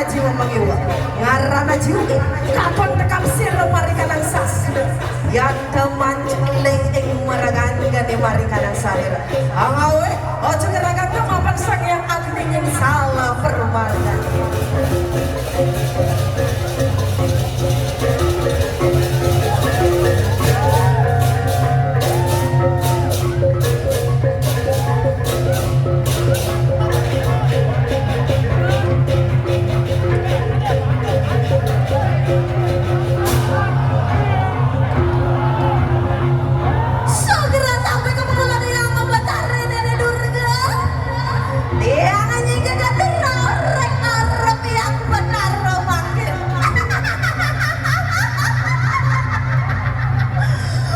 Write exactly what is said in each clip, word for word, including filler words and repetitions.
Jiwa mangiwa, ngarana jiwa, katon tekap sira mari kanang sasira. Yata manceling ing maragan gane mari kanang salira. Angawe, aja ngeragak mapan Sang Hyang Agni ing sala permargan. Segera sampai ke pengadilan Betara Dene Durga. Tiang anjing jagat terorek arep yang benar mangkin.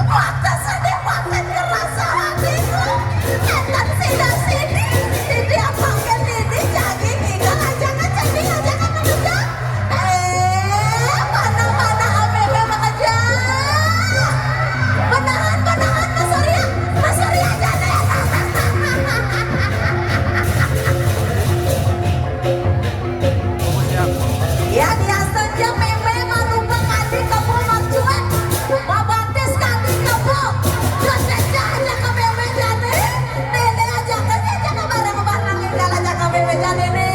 Waktu sedih, waktu kerasa hatiku. Enten sida sini, sini apa ke sini, jagi kita aja kan, jagi aja kan menunda. Eh, mana-mana A B B mengejar. Menahan, menahan, Mas Surya. Mas Surya, jangan. Ya, dia saja meme marupa kadi kebo marcuet. Mabatis kadi kebo. Terus saja aja ke meme jane. Nene aja ke, aja ke barang-barang tinggal aja ke meme jane, ne.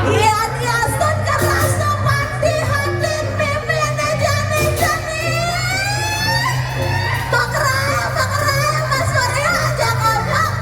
Iya, diasun kerasa pati hati mimine jani-jani. Pakerae, pakerae, Mas Surya aja ngomong.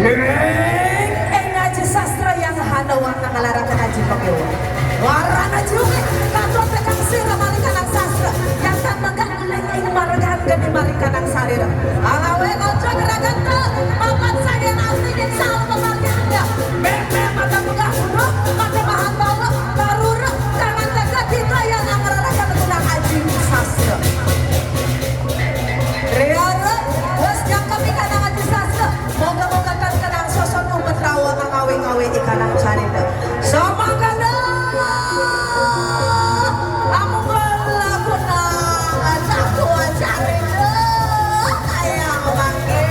Ring ing aji sastra yang hana warna ngalaraken aji pangewa. Warna aji ugi katon tekang sira malikanang sastra. Yang tan megah ling ing margan geni malikanang sarira. Alawe ojo geraganta, papan sayan asli ing salah pemalikannya. Meme mata megah bunuh, mata mahan bawa, barura, tangan tegak kita yang ngalaraken gunang aji sastra. Riara, wes jangkep ikanang aji sastra. Moga-moga tan kenang soson umpet rawa ngawe-ngawe ikanang carita. Samangkana amung lagu nang jago carita. Ayang mangke.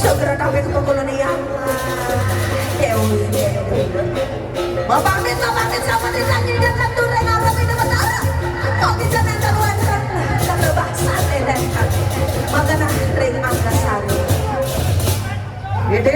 Segera kawin kekolonial. Dewi, Dewi. Mapamit, mapamit, sama tidak nyanyi dan tentu ring arep ini betara. Kok bisa nenten wenten. Kata bahasa nenten. Magana ring Anggasari. Ide